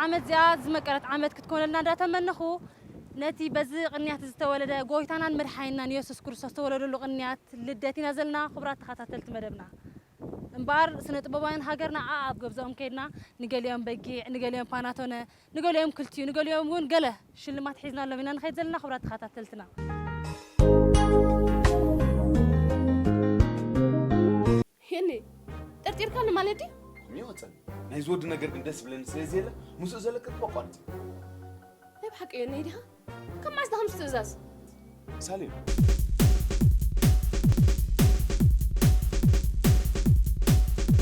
ዓመት እዚኣ ዝመቀረት ዓመት ክትኮነልና እንዳተመነኹ፣ ነቲ በዚ ቅንያት ዝተወለደ ጎይታናን መድሓኒናን የሱስ ክርስቶስ ዝተወለደሉ ቅንያት ልደት ኢና ዘለና። ክቡራት ተኸታተልቲ መደብና፣ እምበኣር ስነ ጥበባውያን ሃገርና ኣብ ገዝኦም ከይድና ንገሊኦም በጊዕ፣ ንገሊኦም ፓናቶነ፣ ንገሊኦም ክልቲኡ፣ ንገሊኦም እውን ገለ ሽልማት ሒዝናሎም ኢና ንኸይድ ዘለና። ክቡራት ተኸታተልትና፣ ሄኒ፣ ጠርጢርካኒ ማለት ድዩ? ይወፀኒ። ናይዚ ወዲ ነገር ግን ደስ ብለኒ ስለ ዘየለ፣ ምስኡ ዘለክን ተቋርፂ። ናይ ብሓቂ እዩ፣ ናይ ዲኻ? ካብ መዓስ ዳ ከምዚ ትእዛዝ? ሳሌም።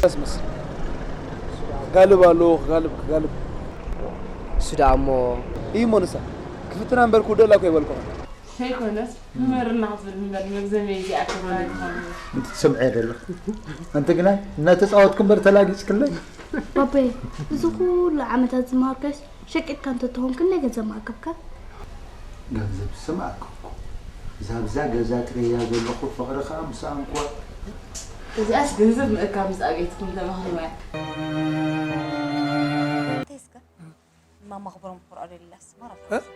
ኣስመስ። ክጋልብ ኣለዎ፣ ክጋልብ፣ ክጋልብ። እሱ ደኣ እሞ እዩ እሞ ንሳ። ክፍትና እምበር ክውደላ እኮ ይበልኩ። ዘይኮነስ፣ ንመርና ክትብል እምበር፣ መግዘመይ እዚኣ ክብረና ይኾኑ። እንት ትሰምዐ ዘለኹ። ኣንቲ ግና እናተጻወትኩ እምበር ተላጊጽክለይ። ባበይ፣ እዚ ኩሉ ዓመታት ዝመሃርከስ ሸቂጥካ እንተትኾን ክንደይ ገንዘብ ምኣከብካ? ገንዘብ ስም ኣከብኩ። እዛ ብዛ ገዛ ትርእያ ዘለኹ ፍቕሪ ኸኣ ምሳኣ እንኮ። እዚኣስ ገንዘብ ምእካብ ምስ ኣቤትኩም ተመኽርዋ። እንታይ እስከ? ማማ ክብሮም ክርኦ ደሊላስ፣ ማራ እ? ተሓጒሰ።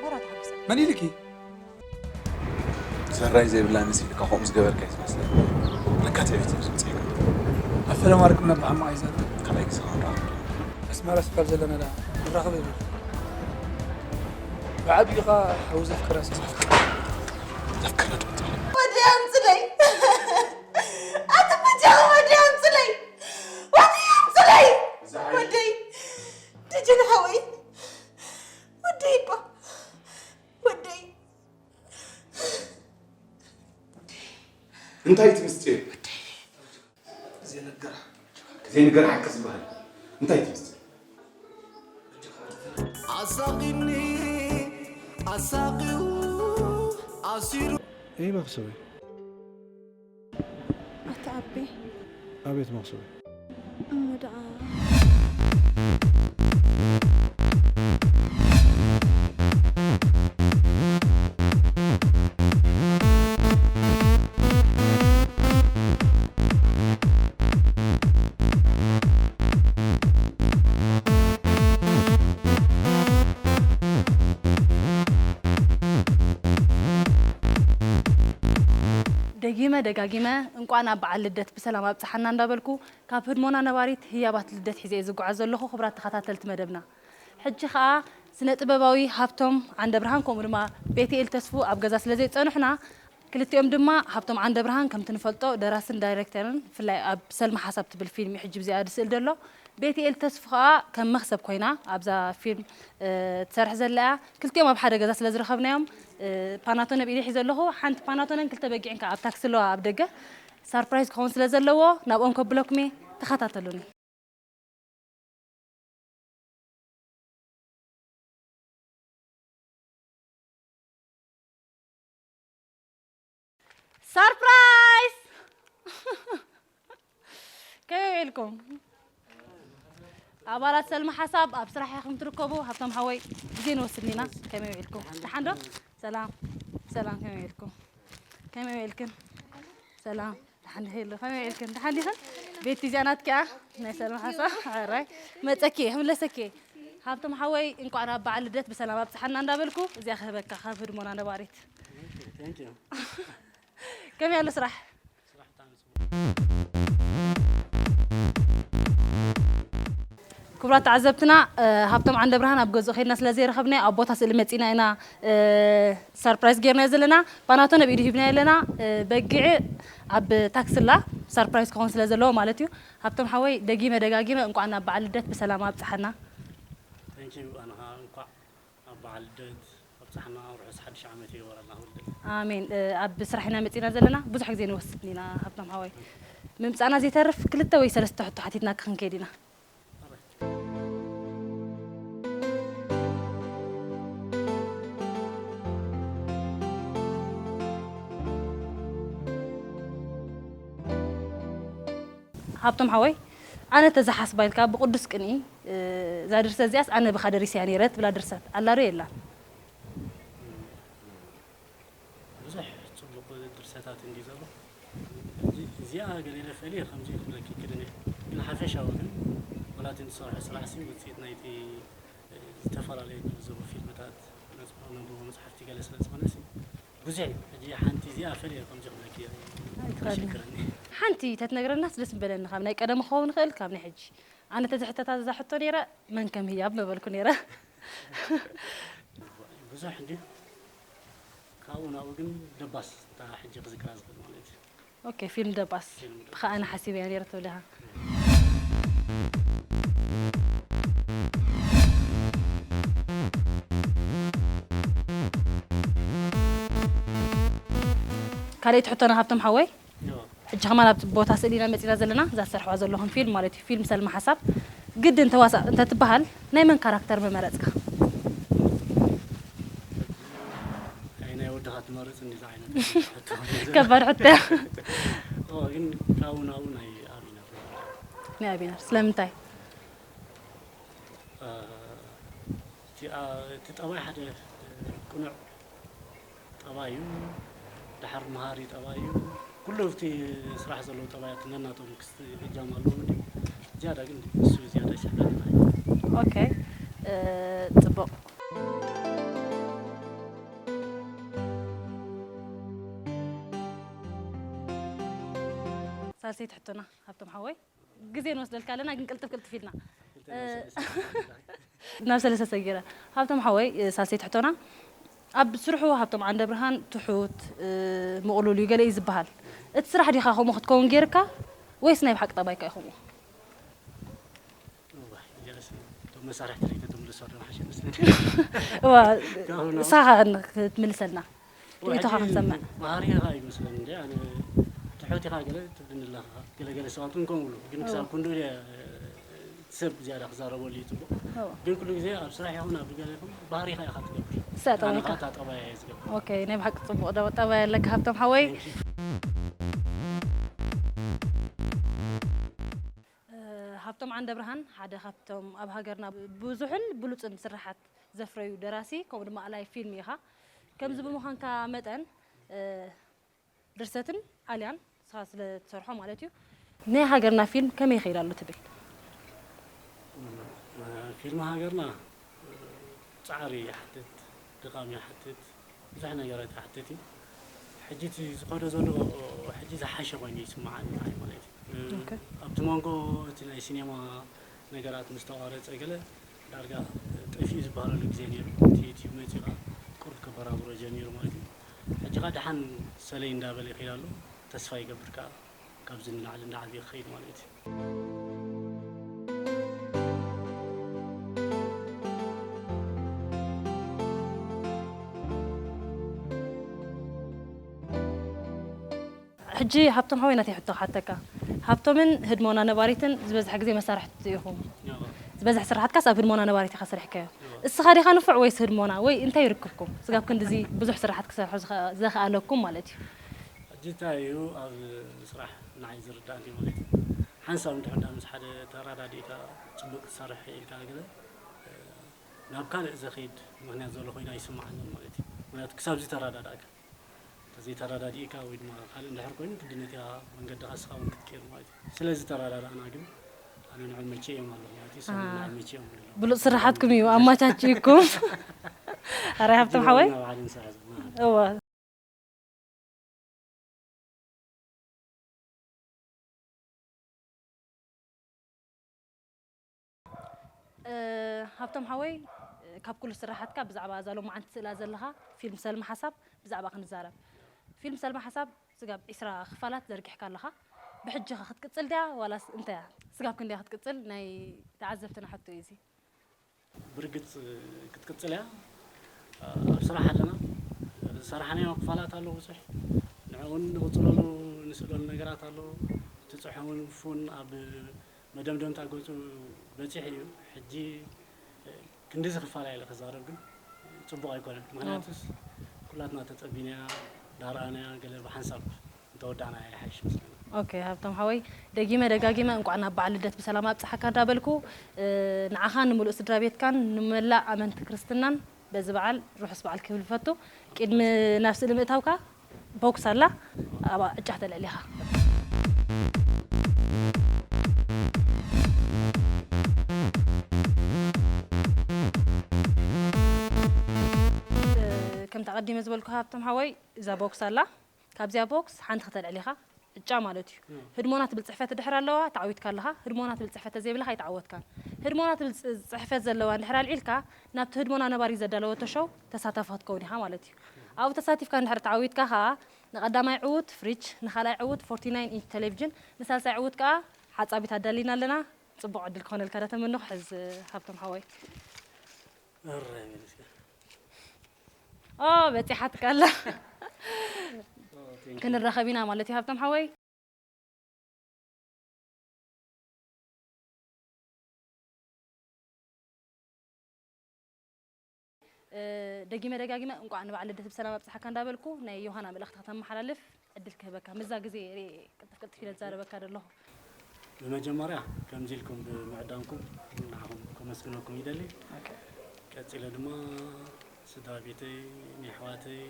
ማራ ተሓጒሰ። መን ኢልኪ? ዘራይ ዘይብላ ንስ ኢልካ ከምኡ ዝገበርካ እዩ ዝመስለኒ። ለካ ትዕቢት እዩ ዝምጽእካ። ኣብ ፈለማ ርክብና ብሓማቕ እዩ ዘሎ። ካልኣይ ግዜ ክንራኸብ። ኣስመራ ስፋል ዘለና ደኣ ንራኸብ ይብል። ብዓቢኡ ኸኣ ሓዊ ዘፍቅራ ስለ ዝኾንካ። ዘፍቅራ ዶ ትብል? ወዲ ኣምጽለይ። ኣቲ በጃኻ ወዲ ኣምጽለይ። ወዲ ኣምጽለይ። ወደይ። ደጀን ሓወይ። ወደይ እባ። ወደይ። እንታይ እቲ ምስጢር? ዘይነገር ሓቂ። ዘይነገር ሓቂ ዝበሃል እንታይ እዩ እቲ ምስጢር? ኣሳቒኒ፣ ኣሳቒዩ፣ ኣሲሩ። እይ መኽሰበይ። ኣታ ኣቤ። ኣቤት መኽሰበይ። እሞ ደኣ። ደጊመ ደጋጊመ እንቋዕ ናብ በዓል ልደት ብሰላም ኣብጽሓና እንዳበልኩ፣ ካብ ህድሞና ነባሪት ህያባት ልደት ሒዘ እየ ዝጓዓዝ ዘለኹ። ክቡራት ተኸታተልቲ መደብና፣ ሕጂ ኸኣ ስነ ጥበባዊ ሃብቶም ዓንደብርሃን ከምኡ ድማ ቤትኤል ተስፉ ኣብ ገዛ ስለ ዘይጸንሑና፣ ክልቲኦም ድማ፣ ሃብቶም ዓንደብርሃን ከምቲ ንፈልጦ ደራስን ዳይሬክተርን፣ ብፍላይ ኣብ ሰልሚ ሓሳብ ትብል ፊልም እዩ ሕጂ ብዚኣ ዝስእል ዘሎ። ቤትኤል ተስፉ ኸኣ ከም መኽሰብ ኮይና ኣብዛ ፊልም፣ እ፣ ትሰርሕ ዘላ እያ። ክልቲኦም ኣብ ሓደ ገዛ ስለ ዝረኸብናዮም፣ እ፣ ፓናቶነ ኣብ ኢደይ ሒዘ ኣለኹ። ሓንቲ ፓናቶነን ክልተ በጊዕን ከኣ ኣብ ታክሲ ኣለዋ ኣብ ደገ። ሳርፕራይዝ ክኸውን ስለ ዘለዎ ናብኦም ከብለኩም እየ። ተኸታተሉኒ። ሰርፕራይዝ! ከመይ ውዒልኩም? ኣባላት ሰልሚ ሓሳብ ኣብ ስራሕ ኢኹም ትርከቡ። ሃብቶም ሓወይ፣ ግዜ ንወስድ ኢና። ከመይ ውዒልኩም? ደሓን ዶ? ሰላም፣ ሰላም፣ ከመይ ውዒልኩም? ከመይ ውዒልክን? ሰላም፣ ደሓን ዲኺ? ከመይ ውዒልክን? ደሓን ዲኽን? ቤቲ፣ እዚኣ ናትኪ እያ፣ ናይ ሰልሚ ሓሳብ። ሕራይ፣ መጸኪ እየ፣ ክምለሰኪ እየ። ሃብቶም ሓወይ፣ እንቋዕ ናብ በዓል ልደት ብሰላም ኣብጽሓና እንዳበልኩ፣ እዚኣ ክህበካ ካብ ህድሞና ነባሪት። Thank you. ከመይ ኣሎ ስራሕ? ስራሕ ብጣዕሚ ጽቡቕ። ክቡራት ተዓዘብትና፣ እ፣ ሃብቶም ዓንደብርሃን ኣብ ገዝኡ ከይድና ስለ ዘይረኸብናዮ፣ ኣብ ቦታ ስእሊ መጺና ኢና፣ እ፣ ሰርፕራይዝ ጌርናዮ ዘለና። ፓናቶነ ኣብ ኢዱ ሂብናዮ ኣለና። እ፣ በጊዕ ኣብ ታክሲ ኣላ፣ ሰርፕራይዝ ክኸውን ስለ ዘለዎ ማለት እዩ። ሃብቶም ሓወይ፣ ደጊመ ደጋጊመ እንቋዕ ናብ በዓል ልደት ብሰላም ኣብጽሓና። Thank you፣ ኣነ ኸኣ እንቋዕ ኣብ በዓል ልደት ኣብጽሓና። ርሑስ ሓድሽ ዓመት ይግበረልና ኩሉ። ኣሜን። እ፣ ኣብ ስራሕ ኢና መጺና ዘለና። ብዙሕ ግዜ ንወስድ ኢና ሃብቶም ሓወይ። ምምጻእና ዘይተርፍ ክልተ ወይ ሰለስተ ሕቶ ሓቲትናካ ክንከይድ ኢና። ሃብቶም ሓወይ፣ ኣነ ተዝሓስባ ኢልካ ብቅዱስ ቅንኢ፣ እ፣ እዛ ድርሰት እዚኣስ ኣነ ብኻ ደሪሰያ ነይረ ትብላ ድርሰት ኣላ ዶ የላን? ብዙሕ ጽቡቕ ድርሰታት እንድዩ ዘሎ። እዚ-፣ እዚኣ ገለ ኢለ ፈልየ ከምዚ ክብለኪ ይክእልን እየ። ግን ሓፈሻዊ ግን፣ ወላ እቲ ንሰርሖ ስራሕሲ ውጽኢት ናይቲ ዝተፈላለዩ ንዘቡ ፊልምታት፣ ነጽ-፣ ነንብቦ መጽሓፍቲ ገለ ስለ ዝኾነ ሲ፣ ብዙሕ እዩ። ሕጂ ሓንቲ እዚኣ ፈልየ ከምዚ ክብለኪ ኣይትኽእልን። ኣሸግረኒ። ሓንቲ ተትነግረናስ ደስ ምበለኒ፣ ካብ ናይ ቀደም ክኸውን ይኽእል፣ ካብ ናይ ሕጂ። ኣነ ተዝሕተታ እዛ ሕቶ ነይረ፣ መን ከም ህያብ ምበልኩ ነይረ። ብዙሕ እንዲ ካብኡ ናብኡ ግን ደባስ እታ ሕጂ ክዝክራ ዝኽእል ማለት እዩ። ኦኬ፣ ፊልም ደባስ ፊልም ደባስ። ብኸኣ ኣነ ሓሲበያ ነይረ ትብል ኢኻ። ካልኣይቲ ሕቶና ሃብቶም ሓወይ፣ ዮ፣ ሕጂ ከማን ኣብ ቦታ ስእሊ ኢና መፂና ዘለና፣ እዛ ትሰርሕዋ ዘለኹም ፊልም ማለት እዩ፣ ፊልም ሰልማ ሓሳብ። ግድን ተዋሳእ እንተትበሃል ናይ መን ካራክተር ምመረፅካ? ኣይ ናይ ወድኻ ትመርጽ እንዲ ዓይነት ሕቶ። ከባድ ሕቶ እያ። ኦ፣ ግን ካብኡ ናብኡ ናይ ኣቢና። ናይ ኣቢነር ስለምንታይ? እቲ፣ ኣ-፣ እቲ ጠባይ ሓደ ቅኑዕ ጠባይ እዩ። ድሓር መሃሪ ጠባይ እዩ። ኩሉ ኣብቲ ስራሕ ዘለዉ ጠባያት ነናቶም ክስቲ እጃም ኣለዎም። እንዲ ዝያዳ ግን እሱ ዝያዳ ይስሕበኒ ማለት እዩ። ኦኬ፣ እ፣ ጽቡቕ። ሳልሰይቲ ሕቶና ሃብቶም ሓወይ፣ ግዜ ንወስደልካ ኣለና፣ ግን ቅልጥፍ ቅልጥፍ ኢልና። ናብ ሰለስተ ሰጊረ። ሃብቶም ሓወይ፣ ሳልሰይቲ ሕቶና፣ ኣብ ስርሑ ሃብቶም ዓንደብርሃን ትሑት፣ ምቕሉል እዩ ገለ እዩ ዝበሃል። እቲ ስራሕ ዲኻ ከምኡ ክትከውን ገይርካ ወይስ ናይ ብሓቂ ጠባይካ እዩ ከምኡ? እዋይ፣ ጀለስ እቶም መሳርሕቲ ሪኢቶ ትምልሶ ዶ ሓሽ መስለኒ። እዋ፣ ካብኡ ናብ ንስኻ ክትምልሰልና። ርእይቶኻ ሕጂ ክንሰምዕ። ባህሪኻ ይመስለኒ እንደ ኣነ ትሑት ኢኻ ገለ ትብልኒ ኣለኻ። ገለ ገለ ሰባት እውን ከምኡ ይብሉ። ግን ክሳብ ክንድኡ እየ ሰብ ዝያዳ ክዛረበሉ እዩ ጽቡቕ። እዋ። ግን ኩሉ ግዜ ኣብ ስራሕ ይኹን ኣብ ገለ ይኹን ባህሪኻ ኢኻ ትገብር። ንሳ ጠባይካ። ኣነ ኸኣ እታ ጠባይ እየ ዝገብር። ኦኬ፣ ናይ ብሓቂ ጽቡቕ ደ-፣ ጠባይ ኣለካ ሃብቶም ሓወይ። Thank you። እ፣ ሃብቶም ዓንደብርሃን ሓደ ካብቶም ኣብ ሃገርና ብዙሕን ብሉጽን ስርሓት ዘፍረዩ ደራሲ ከምኡ ድማ ኣላይ ፊልም ኢኻ። ከምዚ ብምዃንካ መጠን፣ እ፣ ድርሰትን ኣልያን ንስኻ ስለ ትሰርሖ ማለት እዩ። ናይ ሃገርና ፊልም ከመይ ይኸይድ ኣሎ ትብል? ፊልም ሃገርና ጻዕሪ ይሓትት፣ ድኻም ይሓትት፣ ብዙሕ ነገራት ይሓትት እዩ። ሕጂ እቲ ዝኸዶ ዘሎ ሕጂ ዝሓሸ ኮይኑ ይስምዓኒ ንዓይ ማለት እዩ። ኦኬ። ኣብቲ መንጎ እቲ ናይ ሲኔማ ነገራት ምስ ተቋረጸ ገለ ዳርጋ ጠፊኡ ዝበሃለሉ ግዜ ነይሩ። እቲ ዩቲዩብ መጺኡ ኸኣ ቁሩብ ከበራብሮ ጀሚሩ ማለት እዩ። ሕጂ ኸኣ ደሓን ሰለይ እንዳበለ ይኸይድ ኣሎ። ተስፋ ይገብር ከኣ ካብዚ ንላዕሊ እንዳዓብየ ክኸይድ ማለት እዩ። ሕጂ ሃብቶም ሓወይ ናተይ ሕቶ ክሓተካ። ሃብቶምን ህድሞና ነባሪትን ዝበዝሐ ግዜ መሳርሕቲ ኢኹም። ያው፣ ዝበዝሕ ስራሓትካስ ኣብ ህድሞና ነባሪት ኢኻ ሰሪሕካዮ። ያው። እስኻ ዲኻ ንፉዕ ወይስ ህድሞና? ወይ እንታይ ይርክብኩም? ስጋብ ክንድዚ ብዙሕ ስራሓት ክሰርሑ ዝኸ-፣ ዘኽኣለኩም ማለት እዩ። ሕጂ እንታይ እዩ ኣብ ስራሕ ንዓይ ዝርዳእኒ ማለት እዩ። ሓንሳብ እንድሕር ደኣ ምስ ሓደ ተረዳዲእካ ጽቡቕ ክትሰርሕ ኢልካ ገለ፣ ናብ ካልእ ዘኸይድ ምኽንያት ዘሎ ኮይኑ ኣይስምዓንን ማለት እዩ። ምኽንያቱ ክሳብ ዝተረዳዳእካ። ተዘይተረዳዲእካ ወይ ድማ ካልእ እንድሕር ኮይኑ ግድነት እያ መንገድኻ ንስኻ እውን ክትቅይር ማለት እዩ። ስለ ዝተረዳዳእና ግን ኣነ ንዕኡ መቼ እዮም ኣለኹ ማለት እዩ። እሶም ኣሃ። ንዓይ መቼ እዮም ኣለዉ። ብሉጽ ስራሓትኩም እዩ ኣመቻችኩም። ኣራይ ሃብቶም ሓወይ? ንባዕልና ንሰርሕ ዘለና። እወ። እ፣ ሃብቶም ሓወይ፣ እ፣ ካብ ኩሉ ስራሓትካ ብዛዕባ እዛ ሎማዓንቲ ስእላ ዘለኻ ፊልም ሰልሚ ሓሳብ ብዛዕባ ክንዛረብ። ፊልም ሰልሚ ሓሳብ ስጋብ ዒስራ ክፋላት ዘርጊሕካ ኣለኻ። ብሕጂ ኸ ክትቅጽል ድያ ዋላስ እንታይ እያ? ስጋብ ክንደይ ክትቅጽል ናይ ተዓዘብትና ሕቶ እዩ እዚ። ብርግጽ ክትቅጽል እያ። ኣብ ስራሕ ኣለና። ዝሰራሕናዮ ክፋላት ኣሎ ብዙሕ። ንዕኡ እውን ንቕጽለሉ ንስእለሉ ነገራት ኣሎ። እቲ ጽሑፍ እውን ፍን ኣብ መደምደምታ ገጹ በጺሑ እዩ። ሕጂ ክንድዚ ክፋል ኢለ ክዛረብ ግን ጽቡቕ ኣይኮነን። ምኽንያቱስ ኩላትና ተጸቢናያ፣ ዳርኣናያ፣ ገለ ብሓንሳብ እንተወዳእናያ ይሓይሽ መስለኒ። ኦኬ፣ ሃብቶም ሓወይ፣ ደጊመ ደጋጊመ እንቋዕ ናብ በዓል ልደት ብሰላም ኣብጽሓካ እንዳበልኩ፣ እ፣ ንዓኻን ንምሉእ ስድራ ቤትካን ንመላእ ኣመንቲ ክርስትናን በዚ በዓል ርሑስ በዓል ክብል ይፈቱ። ቅድሚ ናብ ስእሊ ምእታውካ፣ ቦክስ ኣላ፣ ኣብኣ ዕጫ ተልዕል ኢኻ። ከምቲ ኣቐዲመ ዝበልኩ ሃብቶም ሓወይ፣ እዛ ቦክስ ኣላ። ካብዚኣ ቦክስ ሓንቲ ከተልዕል ኢኻ፣ ዕጫ ማለት እዩ። ህድሞና ትብል ጽሕፈት ድሕር ኣለዋ፣ ተዓዊትካ ኣለኻ። ህድሞና ትብል ጽሕፈት ተዘይብልኻ ኣይተዓወትካን። ህድሞና ትብል ጽ- ጽሕፈት ዘለዋ እንድሕር ኣልዒልካ፣ ናብቲ ህድሞና ነባሪ ዘዳለወቶ ሾው ተሳታፊ ክትከውን ኢኻ ማለት እዩ። ኣብኡ ተሳቲፍካ እንድሕር ተዓዊትካ ኸኣ፣ ንቐዳማይ ዕዉት ፍሪጅ፣ ንኻልኣይ ዕዉት ፎርቲ ናይን ኢንች ቴሌቪዥን፣ ንሳልሳይ ዕዉት ከኣ ሓጻቢት ኣዳሊና ኣለና። ጽቡቕ ዕድል ክኾነልካ ዳተመነኹ ሕዝ ሃብቶም ሓወይ። እረ ይመስገን። ኦ በጺሓትካ ኣላ። ክንራኸብ ኢና ማለት እዩ ሃብቶም ሓወይ። እ፣ ደጊመ ደጋጊመ እንቋዕ ንበዓል ልደት ብሰላም ኣብጽሓካ እንዳበልኩ ናይ ዮሃና መልእኽቲ ከተመሓላልፍ ዕድል ክህበካ። ምዛ ግዜ ርኤ ቅልጥፍ ቅልጥፍ ኢለ ዝዛረበካ ዘለኹ። ብመጀመርያ ከምዚ ኢልኩም ብምዕዳምኩም ንዓኹም ከመስግነኩም ይደሊ። ቀጺለ ድማ ስድራ ቤተይ፣ ንኣሕዋተይ፣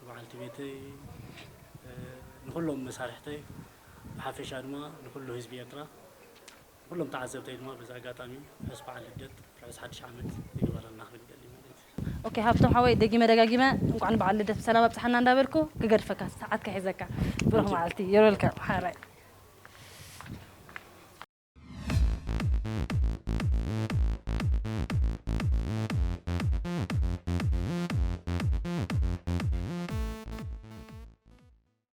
በዓልቲ ቤተይ፣ እ፣ ንኹሎም መሳርሕተይ፣ ብሓፈሻ ድማ ንኹሉ ህዝቢ ኤርትራ፣ ንኹሎም ተዓዘብተይ ድማ በዚ ኣጋጣሚ ርሑስ በዓል ልደት፣ ርሑስ ሓድሽ ዓመት ይግበረልና ክብል ይደሊ ማለት እዩ። ኦኬ ሃብቶም ሓወይ፣ ደጊመ ደጋጊመ እንቋዕ ንበዓል ልደት ብሰላም ኣብጽሓና እንዳበልኩ ክገድፈካ፣ ሰዓትካ ሒዘካ። ብሩኽ መዓልቲ። You're welcome። ሓራይ።